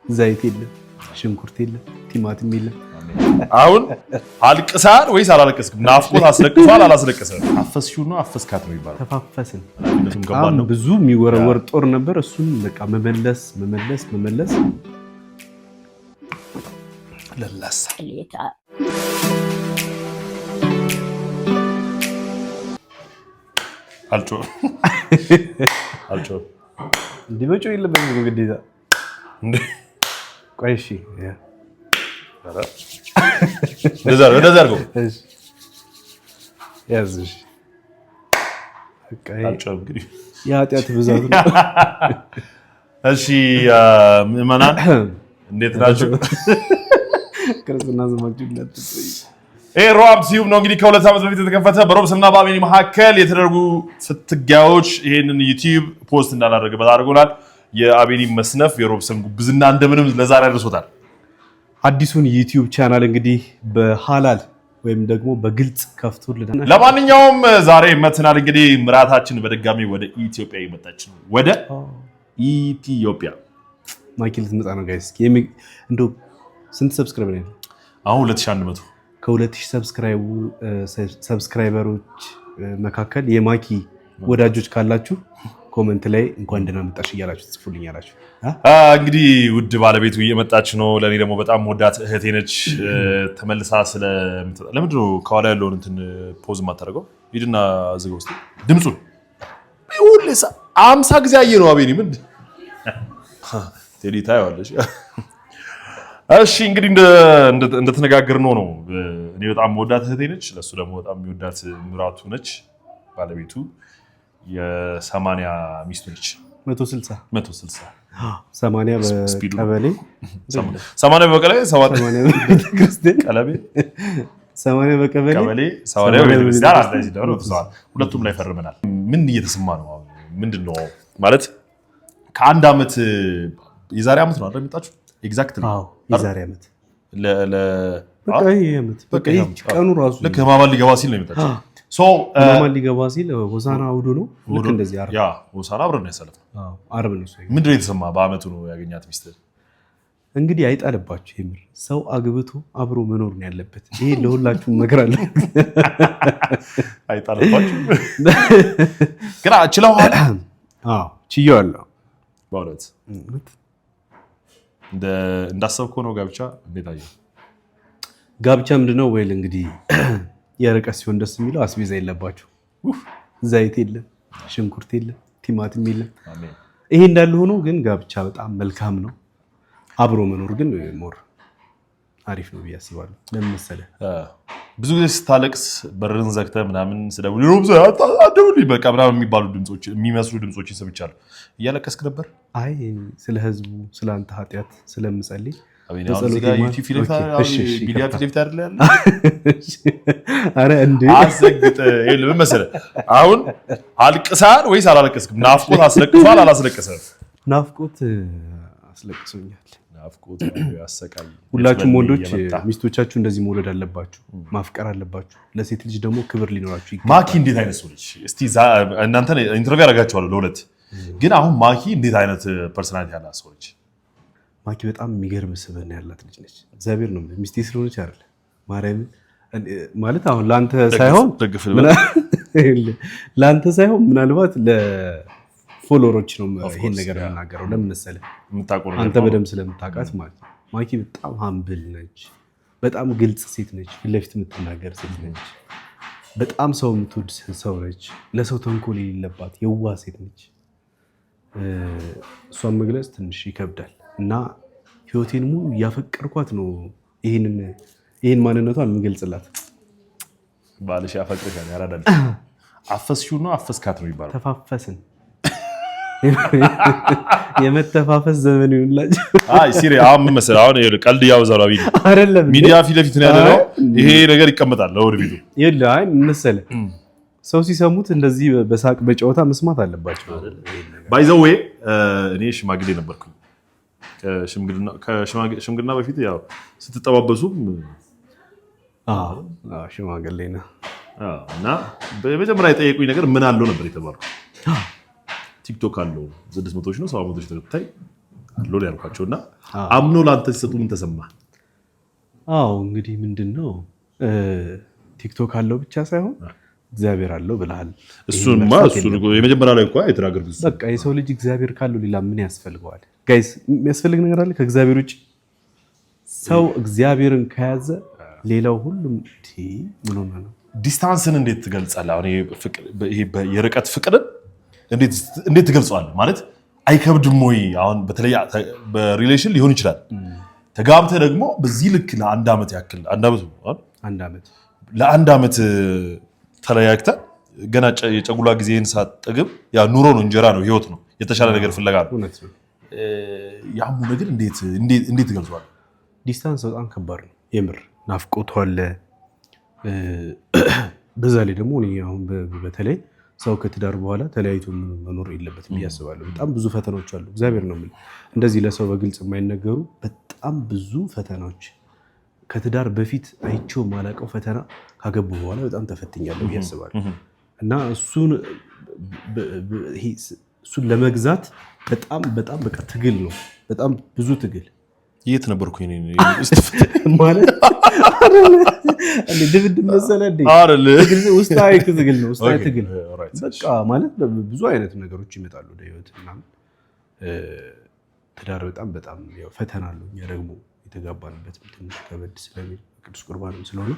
ዘይት የለም፣ ሽንኩርት የለም፣ ቲማቲም የለም። አሁን አልቅሳል ወይስ አላለቀስክም? ናፍቆት አስለቅሷል አላስለቅስም? አፈስሽው ነው አፈስካት ነው የሚባለው። ተፋፈስን። ኃላፊነቱም ከባድ በጣም ነው። ብዙ የሚወረወር ጦር ነበር። እሱን በቃ መመለስ መመለስ መመለስ። ለላሳ ቅሌታ። አልጮህም አልጮህም። እንዲህ መጮህ የለበትም እኮ ግዴታ። እንዴ? ቆይ እሺ፣ yeah። ኧረ፣ እንደዛ አድርገው፣ እንደዛ አድርገው። እሺ፣ ያዝ። እሺ፣ በቃ ይሄ አልጮህም እንግዲህ። የኃጢአት ብዛት ነው። እሺ ምዕመናን እንዴት ናችሁ? ክርስትና ስማችሁ እንዳትጠይቁ። ይሄ ሮብ ቲዩብ ነው እንግዲህ ከ2 ዓመት በፊት የተከፈተ። በሮብስና በአቤኒ መካከል የተደረጉ ፍትጊያዎች ይሄንን ዩቲዩብ post እንዳላደረግበት አድርጎናል። የአቤኒ መስነፍ የሮብሰን ጉብዝና እንደምንም ለዛሬ አድርሶታል። አዲሱን ዩቲዩብ ቻናል እንግዲህ በሃላል ወይም ደግሞ በግልጽ ከፍቶልናል። ለማንኛውም ዛሬ መተናል። እንግዲህ ምራታችን በድጋሚ ወደ ኢትዮጵያ እየመጣች ነው። ወደ ኢትዮጵያ። ማኪ ልትመጣ ነው guys። እንደው ስንት subscriber ነው ያለው? አሁን 2100። ከ2000 subscriber ኦች መካከል የማኪ ወዳጆች ካላችሁ comment ላይ እንኳን ደህና መጣሽ እያላችሁ ትጽፉልኝ ያላችሁ። እንግዲህ ውድ ባለቤቱ እየመጣች ነው። ለእኔ ደግሞ በጣም ወዳት እህቴ ነች። ተመልሳ ስለምትመጣ ለምንድን ነው ከኋላ ያለውን እንትን pause የማታደርገው? ሂድና ዝጋ ውስጥ ድምፁን። ሁሌ 50 ጊዜ አየ ነው። አቤኒ ምን ቴዲ ታየዋለች። እሺ እንግዲህ እንደተነጋገርነው ነው። እኔ በጣም ወዳት እህቴ ነች፣ ለእሱ ደግሞ በጣም የሚወዳት ምራቱ ነች። ባለቤቱ የ80 ሚስቱ ነች። 160። 160። 80 speed ኡ በቀበሌ። 80 በቀበሌ። 80 በቤተክርስቲያን። ቀለቤ። 80 በቀበሌ። ቀበሌ 80 በቤተክርስቲያን አለ። እዚህ ደግሞ ተሰዋል። ሁለቱም ላይ ፈርመናል። ምን እየተሰማ ነው አሁን? ምንድን ነው ማለት ከአንድ ዓመት፣ የዛሬ ዓመት ነው አይደል የመጣችሁ? Exactly. አዎ፣ የዛሬ ዓመት። በቃ ይሄ ዓመት በቃ ይሄ ይሄ ዓመት። ቀኑ ራሱ ልክ ህማማት ሊገባ ሲል ነው የመጣችሁ። So ህማማት ሊገባ ሲል ሆሳና እሑድ ነው። ልክ እንደዚህ ዓርብ። Yeah፣ ሆሳዕና አብረን ነው ያሳለፍነው። አዎ፣ ዓርብ ነው እሱ። ምንድን ነው የተሰማ? በአመቱ ነው ያገኛት ሚስት። እንግዲህ አይጣልባችሁ። የምር ሰው አግብቶ አብሮ መኖር ነው ያለበት። ይሄ ለሁላችሁም እመክራለሁ። አይጣልባችሁ ግን ችለዋል። አዎ፣ ችዬዋለሁ። በእውነት እንዳሰብከው ነው ጋብቻ? እንዴት አየህ? ጋብቻ ምንድነው? ወይል እንግዲህ የርቀት ሲሆን ደስ የሚለው አስቤዛ የለባችሁ፣ ዘይት የለም፣ ሽንኩርት የለም፣ ቲማቲም የለም። አሜን። ይሄ እንዳለ ሆኖ ግን ጋብቻ በጣም መልካም ነው። አብሮ መኖር ግን more አሪፍ ነው ብዬ አስባለሁ። ለምን መሰለህ? ብዙ ጊዜ ስታለቅስ በርን ዘግተህ ምናምን ስደውል አትደውልኝ በቃ ምናምን የሚባሉ ድምፆች የሚመስሉ ድምፆችን ሰምቻለሁ። እያለቀስክ ነበር? አይ፣ ስለ ህዝቡ ስለ አንተ ኃጢአት ስለምጸልይ አቤኔ፣ አሁን እዚህ ጋር ዩቲዩብ ፊት ለፊት Okay፣ እሺ፣ እሺ፣ ሚዲያ ይቅርታ። ፊት ለፊት አይደለ ያለ? አረ እንዴ! አዘግጥ። ይኸውልህ ምን መሰለህ፣ አሁን አልቅሳል ወይስ አላለቀስክም? ናፍቆት አስለቅሷል አላስለቅስም? ናፍቆት አስለቅሶኛል። ናፍቆት ያሰቃይ። ሁላችሁም ወንዶች እየመጣ። ሚስቶቻችሁ እንደዚህ መውደድ አለባችሁ፣ ማፍቀር አለባችሁ። ለሴት ልጅ ደግሞ ክብር ሊኖራችሁ ይገባል። ማኪ እንዴት አይነት ሰው ነች? እስቲ እናንተ interview ያደርጋቸዋለሁ ለሁለት። ግን አሁን ማኪ እንዴት አይነት personality ያላት ሰው ነች? ማኪ በጣም የሚገርም ስብዕና ያላት ልጅ ነች። እግዚአብሔር ነው ሚስቴ ስለሆነች አይደለ ማርያምን ማለት አሁን ለአንተ ሳይሆን ደግፍ። ለአንተ ሳይሆን ምናልባት ለ follower ኦች ነው ይሄን ነገር የምናገረው። ለምን መሰለህ? የምታውቀው ነገር አንተ ነው። በደንብ ስለምታውቃት ማለት ነው። ማኪ በጣም humble ነች። በጣም ግልጽ ሴት ነች። ፊት ለፊት የምትናገር ሴት ነች። በጣም ሰው የምትወድ ሰው ነች። ለሰው ተንኮል የሌለባት የዋህ ሴት ነች። እሷን መግለጽ ትንሽ ይከብዳል እና ህይወቴን ሙሉ እያፈቀርኳት ነው ይህን ማንነቷን የምገልጽላት። ባልሽ ያፈቅርሻል። ያራዳል። አፈስሽው ነው አፈስካት ነው የሚባለው? ተፋፈስን። የመተፋፈስ ዘመን ይሁንላችሁ። አይ serious፣ አሁን ምን መሰለህ፣ አሁን ይኸውልህ ቀልድ እያበዛሁ ነው አብይ። አይደለም። ሚዲያ ፊት ለፊት ነው ያለ ነው። ይሄ ነገር ይቀመጣል ለወደፊቱ። ይኸውልህ፣ አይ ምን መሰለህ፣ ሰው ሲሰሙት እንደዚህ በሳቅ በጨዋታ መስማት አለባቸው። By the way እኔ ሽማግሌ ነበርኩኝ። ከሽምግልና በፊት ያው ስትጠባበሱም አዎ፣ ሽማግሌ ነው። እና በመጀመሪያ የጠየቁኝ ነገር ምን አለው ነበር የተባልኩት። ቲክቶክ አለው፣ 600 ሺህ ነው 700 ሺህ ተከታይ አለው ያልኳቸው እና አምኖ ለአንተ ሲሰጡ ምን ተሰማ? አዎ እንግዲህ ምንድን ነው ቲክቶክ አለው ብቻ ሳይሆን እግዚአብሔር አለው ብለሃል። እሱንማ የመጀመሪያ ላይ እኮ የተናገርኩት በቃ የሰው ልጅ እግዚአብሔር ካለው ሌላ ምን ያስፈልገዋል? Guys የሚያስፈልግ ነገር አለ ከእግዚአብሔር ውጭ? ሰው እግዚአብሔርን ከያዘ ሌላው ሁሉም ምን ሆነ ነው። Distance ን እንዴት ትገልጻለህ? አሁን ይሄ የርቀት ፍቅርን እንዴት ትገልጸዋለህ? ማለት አይከብድም ወይ? አሁን በተለይ በ relation ሊሆን ይችላል። ተጋብተህ ደግሞ በዚህ ልክ ለአንድ ዓመት ያክል ለአንድ ዓመት ተለያይተህ ገና የጨጉላ ጊዜህን ሳትጠግብ ያ ኑሮ ነው፣ እንጀራ ነው፣ ህይወት ነው፣ የተሻለ ነገር ፍለጋ ነው። ያሙ ነገር እንዴት ትገልጸዋለህ? Distance በጣም ከባድ ነው የምር ናፍቆቱ አለ። በዛ ላይ ደግሞ እኔ አሁን በተለይ ሰው ከትዳር በኋላ ተለያይቶ መኖር የለበትም ብዬ አስባለሁ። በጣም ብዙ ፈተናዎች አሉ። እግዚአብሔር ነው የምልህ እንደዚህ ለሰው በግልጽ የማይነገሩ በጣም ብዙ ፈተናዎች ከትዳር በፊት አይቼው የማላውቀው ፈተና ካገቡ በኋላ በጣም ተፈትኛለሁ ብዬ አስባለሁ። እና እሱን ለመግዛት በጣም በጣም በቃ ትግል ነው። በጣም ብዙ ትግል። የት ነበርኩኝ ማለት ድብድብ መሰለህ እንዴ? ውስጣዊ ትግል ነው። ውስጣዊ ትግል በቃ ማለት ብዙ አይነት ነገሮች ይመጣሉ ወደ ህይወት ምናምን። ትዳር በጣም በጣም ፈተና አለው። እኛ ደግሞ የተጋባንበትም ትንሽ ከበድ ስለሚል ቅዱስ ቁርባንም ስለሆነ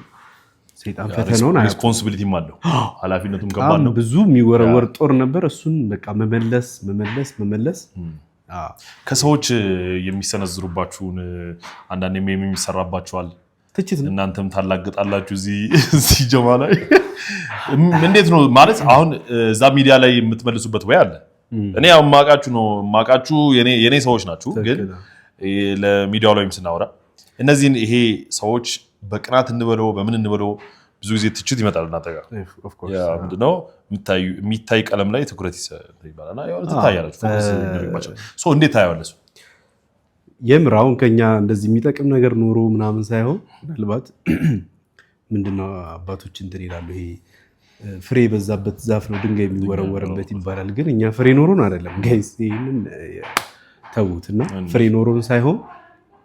ሰይጣን ፈተናውን Responsibility ም አለው፣ ኃላፊነቱም ከባድ ነው። ብዙ የሚወረወር ጦር ነበር። እሱን በቃ መመለስ መመለስ መመለስ። ከሰዎች የሚሰነዝሩባችሁን አንዳንድ የሚሰራባችኋል ትችት ነው። እናንተም ታላግጣላችሁ እዚህ ጀማ ላይ እንዴት ነው ማለት አሁን እዛ ሚዲያ ላይ የምትመልሱበት ወይ አለ። እኔ ያው የማውቃችሁ ነው የማውቃችሁ የኔ ሰዎች ናችሁ፣ ግን ለሚዲያው ላይም ስናወራ እነዚህን ይሄ ሰዎች በቅናት እንበለው በምን እንበለው ብዙ ጊዜ ትችት ይመጣል እናንተ ጋር ምንድነው የሚታይ ቀለም ላይ ትኩረት ይባላል። ትታያላችሁ፣ focus ይደረግባቸዋል። እንዴት ታየዋለህ? የምር አሁን ከኛ እንደዚህ የሚጠቅም ነገር ኖሮ ምናምን ሳይሆን ምናልባት ምንድነው አባቶች እንትን ይላሉ፣ ይሄ ፍሬ የበዛበት ዛፍ ነው ድንጋይ የሚወረወርበት ይባላል። ግን እኛ ፍሬ ኖሮን አይደለም guys፣ ይህንን ተዉት እና ፍሬ ኖሮን ሳይሆን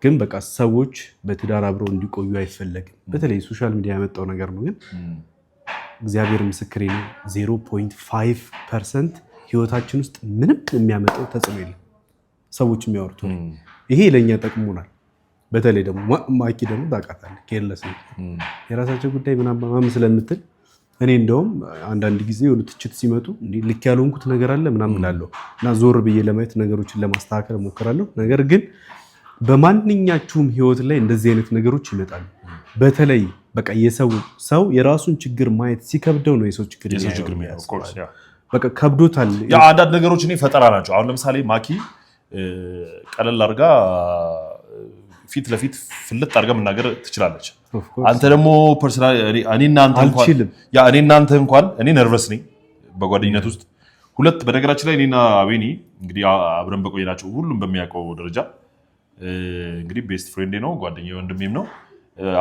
ግን በቃ ሰዎች በትዳር አብረው እንዲቆዩ አይፈለግም። በተለይ social media ያመጣው ነገር ነው። ግን እግዚአብሔር ምስክሬ ነው፣ 0.5% ህይወታችን ውስጥ ምንም የሚያመጣው ተጽዕኖ የለም። ሰዎች የሚያወሩት ይሄ ለእኛ ጠቅሞናል። በተለይ ደግሞ ማኪ ደግሞ ታውቃታለህ፣ careless የራሳቸው ጉዳይ ምናምን ስለምትል እኔ እንደውም አንዳንድ ጊዜ የሆኑ ትችት ሲመጡ ልክ ያልሆንኩት ነገር አለ ምናምን እላለሁ እና ዞር ብዬ ለማየት ነገሮችን ለማስተካከል እሞክራለሁ። ነገር ግን በማንኛችሁም ህይወት ላይ እንደዚህ አይነት ነገሮች ይመጣሉ። በተለይ በቃ የሰው ሰው የራሱን ችግር ማየት ሲከብደው ነው የሰው ችግር በቃ ከብዶታል። አንዳንድ ነገሮች እኔ ፈጠራ ናቸው። አሁን ለምሳሌ ማኪ ቀለል አድርጋ ፊት ለፊት ፍልጥ አድርጋ መናገር ትችላለች። አንተ ደግሞ personal እኔ እናንተ እንኳን እኔ nervous ነኝ በጓደኝነት ውስጥ ሁለት በነገራችን ላይ እኔና አቤኒ እንግዲህ አብረን በቆየናቸው ሁሉም በሚያውቀው ደረጃ እንግዲህ best friend ኤ ነው፣ ጓደኛዬ ወንድሜም ነው።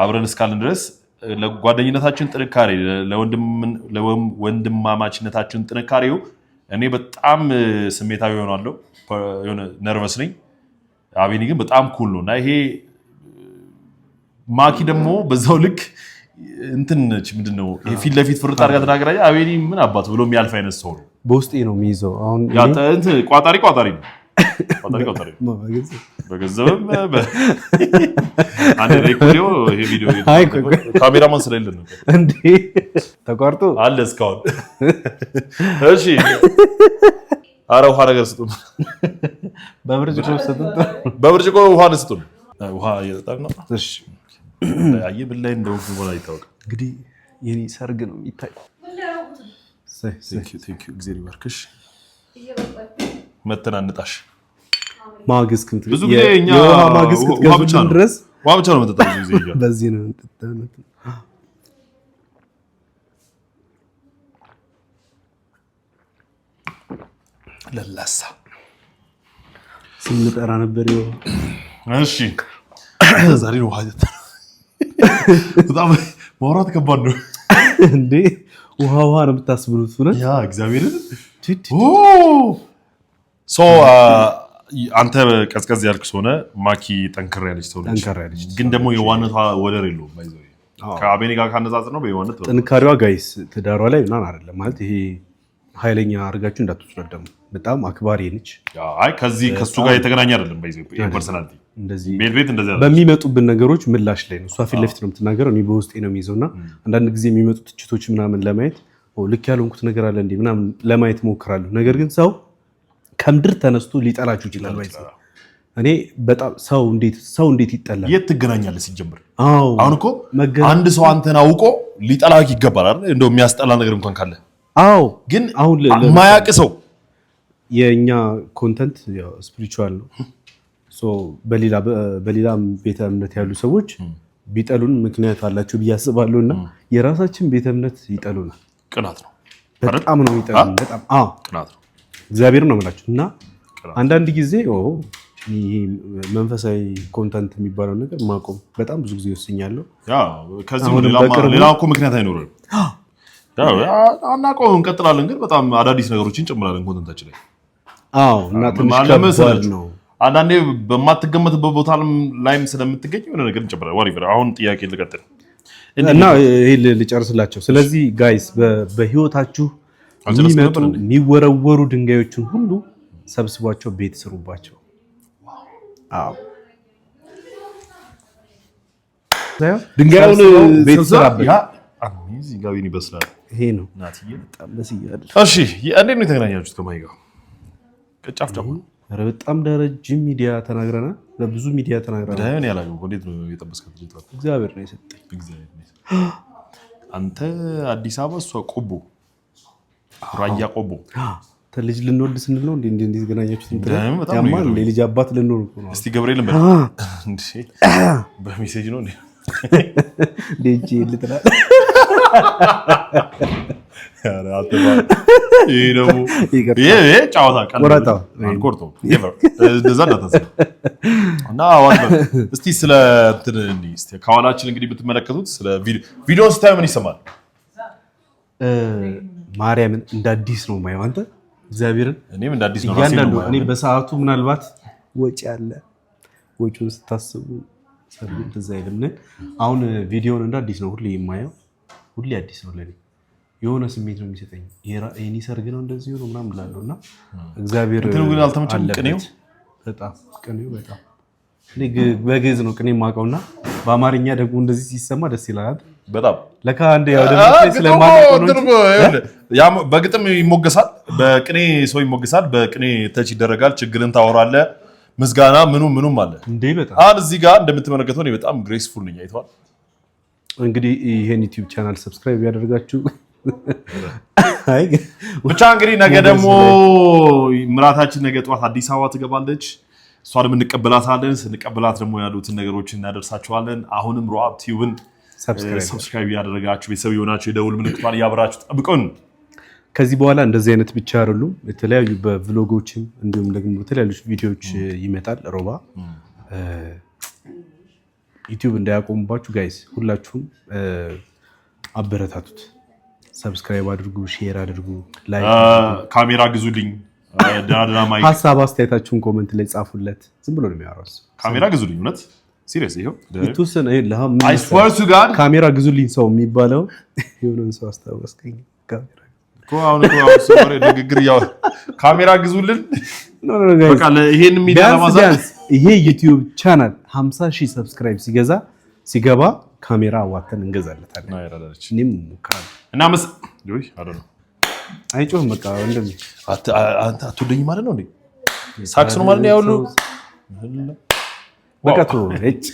አብረን እስካለን ድረስ ለጓደኝነታችን ጥንካሬ ለወንድማማችነታችን ጥንካሬው እኔ በጣም ስሜታዊ ሆናለሁ፣ nervous ነኝ። አቤኒ ግን በጣም cool ነው እና ይሄ ማኪ ደግሞ በዛው ልክ እንትን ነች። ምንድን ነው ይሄ ፊት ለፊት ፍርጥ አድርጋ ተናገራ። አቤኒ ምን አባቱ ብሎ የሚያልፍ አይነት ሰው ነው። በውስጤ ነው የሚይዘው። አሁን ቋጣሪ ቋጣሪ ነው በገንዘብም አንድ ይሄ ቪዲዮ ካሜራማን ስለሌለ ነው እንዴ ተቋርጦ አለ እስካሁን። እሺ፣ አረ ውሃ ነገር ስጡን፣ በብርጭቆ ስጡን፣ በብርጭቆ ውሃ ስጡን። ውሃ እየጠጣን ነው። እሺ፣ አየህ ምን ላይ እንደሆንኩ እንኳን አይታወቅም። እንግዲህ የኔ ሰርግ ነው የሚታይ። እግዚአብሔር ይባርክሽ። መተናንጣሽ ማግስት ብዙ ጊዜ እኛ የውሃ ማግስት ክትገዙልን ድረስ ውሃ ብቻ ነው የምንጠጣው። ብዙ ጊዜ በዚህ ነው ለላሳ ስንጠራ ነበር። እሺ ዛሬ ውሃ በጣም ማውራት ከባድ ነው እንዴ! ውሃ ውሃ ነው የምታስብሉት። እውነት ያ እግዚአብሔርን አንተ ቀዝቀዝ ያልክ ሰው ነህ፣ ማኪ ጠንከር ያለች ሰው ነች። ጠንከር ያለች ግን ደግሞ የዋነቷ ወደር የለውም። By the way ከአቤኔ ጋር ካነጻጽር ነው በየዋነት ጥንካሬዋ guys ትዳሯ ላይ ምናምን አይደለም ማለት ይሄ ኃይለኛ አድርጋችሁ እንዳትወስዷት። ደግሞ በጣም አክባሪ ነች። አይ ከዚህ ከሱ ጋር የተገናኘ አይደለም። By the way personality እንደዚህ ቤት ቤት እንደዚህ አይደለም። በሚመጡብን ነገሮች ምላሽ ላይ ነው። እሷ ፊት ለፊት ነው የምትናገረው፣ እኔ በውስጤ ነው የሚይዘው እና አንዳንድ ጊዜ የሚመጡ ትችቶች ምናምን ለማየት ልክ ያልሆንኩት ነገር አለ እንዴ ምናምን ለማየት እሞክራለሁ። ነገር ግን ሰው ከምድር ተነስቶ ሊጠላችሁ ይችላል። እኔ በጣም ሰው እንዴት ይጠላል? የት ትገናኛለህ ሲጀምር? አዎ። አሁን እኮ አንድ ሰው አንተን አውቆ ሊጠላህ ይገባል አይደል? እንደው የሚያስጠላ ነገር እንኳን ካለ አዎ። ግን አሁን የማያውቅ ሰው የእኛ content spiritual ነው። በሌላም ቤተ እምነት ያሉ ሰዎች ቢጠሉን ምክንያት አላቸው ብዬ አስባለሁ። እና የራሳችን ቤተ እምነት ይጠሉናል። ቅናት ነው። በጣም ነው የሚጠሉን። በጣም፣ አዎ። ቅናት ነው። እግዚአብሔር ነው የምላችሁ። እና አንዳንድ ጊዜ ይሄ መንፈሳዊ content የሚባለው ነገር ማቆም በጣም ብዙ ጊዜ ወስኛለሁ። ከዚህ ሌላ እኮ ምክንያት አይኖርም። አናውቀውም፣ እንቀጥላለን፣ ግን በጣም አዳዲስ ነገሮችን እንጨምራለን content ኣችን ላይ። አዎ፣ እና ትንሽ ከባድ ነው። አንዳንዴ በማትገመትበት ቦታ ላይም ስለምትገኝ የሆነ ነገር እንጨምራለን። Whatever፣ አሁን ጥያቄ ልቀጥል እና ይሄ ልጨርስላቸው። ስለዚህ guys፣ በህይወታችሁ የሚመጡ የሚወረወሩ ድንጋዮችን ሁሉ ሰብስቧቸው ቤት ስሩባቸው። አዎ፣ ድንጋዩን ቤት ስራበት። ጋቢን ይበስላል። ይሄ ነው በጣም ደስ እያለ። እሺ፣ እንዴት ነው የተገናኛችሁት ከማይ ጋር? ጫፍ ጫፍ ኧረ በጣም ለረጅም ሚዲያ ተናግረናል። ለብዙ ሚዲያ ተናግረናል። ዳይሆን ያላገው እንዴት ነው የጠበስካት? እግዚአብሔር ነው የሰጠኝ። አንተ አዲስ አበባ፣ እሷ ቆቦ፣ ራያ ቆቦ። ልጅ ልንወልድ ስንል ነው እንዴ እንዴ የተገናኛችሁት? ያማል። የልጅ አባት ልንሆን እኮ ነው። እስቲ ገብርኤልን በል። በ message ነው እንዴ? ልጅ ልጥላል። ይሄ ደግሞ ይሄ ጨዋታ አልቆርጠውም። እንደዛ እንዳታስብ እና እስቲ ስለ እንትን እስቲ ከኋላችን እንግዲህ ብትመለከቱት ስለ ቪዲዮ ስታዩ ምን ይሰማል? ማርያምን እንደ አዲስ ነው የማየው። አንተ እግዚአብሔርን እኔም እንደ አዲስ ነው። እያንዳንዱ እኔ በሰዓቱ ምናልባት ወጪ አለ፣ ወጪውን ስታስቡ ሰርጉም ትዝ አይልም። አሁን ቪዲዮን እንደ አዲስ ነው ሁሌ የማየው። ሁሌ አዲስ ነው ለኔ። የሆነ ስሜት ነው የሚሰጠኝ። የኔ ሰርግ ነው እንደዚህ ሆኖ ምናምን እላለሁ እና እግዚአብሔር እንትኑ ግን አልተመቸም? ቅኔው? በጣም፣ ቅኔው በጣም። እኔ በግዕዝ ነው ቅኔ የማውቀው እና በአማርኛ ደግሞ እንደዚህ ሲሰማ ደስ ይላል። በጣም። ለካ አንድ ያው ደግሞ ስለማናውቀው ነው እንጂ በግጥም ይሞገሳል፣ በቅኔ ሰው ይሞገሳል፣ በቅኔ touch ይደረጋል፣ ችግርን ታወራለህ፣ ምስጋና ምኑ ምኑም አለ። እንዴ በጣም። አሁን እዚህ ጋር እንደምትመለከተው እኔ በጣም graceful ነኝ። አይተዋል። እንግዲህ ይሄን YouTube channel subscribe ያደርጋችሁ አይ ብቻ እንግዲህ ነገ ደግሞ ምራታችን ነገ ጠዋት አዲስ አበባ ትገባለች። እሷንም እንቀበላታለን። ስንቀበላት ደግሞ ያሉትን ነገሮችን እናደርሳችኋለን። አሁንም ሮአብ ቲዩብን subscribe ያደረጋችሁ ቤተሰብ የሆናችሁ የደውል ምልክቷን እያበራችሁ ጠብቁን። ከዚህ በኋላ እንደዚህ አይነት ብቻ አይደሉም። የተለያዩ በ vlog ኦችም እንዲሁም ደግሞ በተለያዩ ቪዲዮዎች ይመጣል። ሮባ YouTube እንዳያቆሙባችሁ guys፣ ሁላችሁም አበረታቱት። Subscribe አድርጉ፣ share አድርጉ፣ like። ካሜራ ግዙልኝ፣ ደህና ደህና mic። ሀሳብ አስተያየታችሁን comment ላይ ጻፉለት። ዝም ብሎ ነው የሚያወራው እሱ። ካሜራ ግዙልኝ። እውነት serious ይኸው። የተወሰነ I swear to God። ካሜራ ግዙልኝ ሰው የሚባለው የሆነን ሰው አስታወስከኝ። ካሜራ እኮ አሁን እኮ አሁን ሰው ወሬ ንግግር እያወራ ካሜራ ግዙልን። No, no, guys። በቃ ይሄን ሚዲያ ቢያንስ ለማሳደግ ቢያንስ ይሄ YouTube channel 50 ሺህ subscribe ሲገዛ ሲገባ ካሜራ አዋተን እንገዛለታለን። እኔም እሞክራለሁ። እና መስ ውይ አይ ነው። አይጮህም፣ በቃ እንደዚህ። አንተ አትወደኝም ማለት ነው እንዴ? ሳክስ ነው ማለት ነው ያሁሉ። በቃ ተወው። እጭ።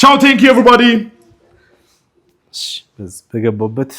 ቻው፣ thank you everybody። በገባበት።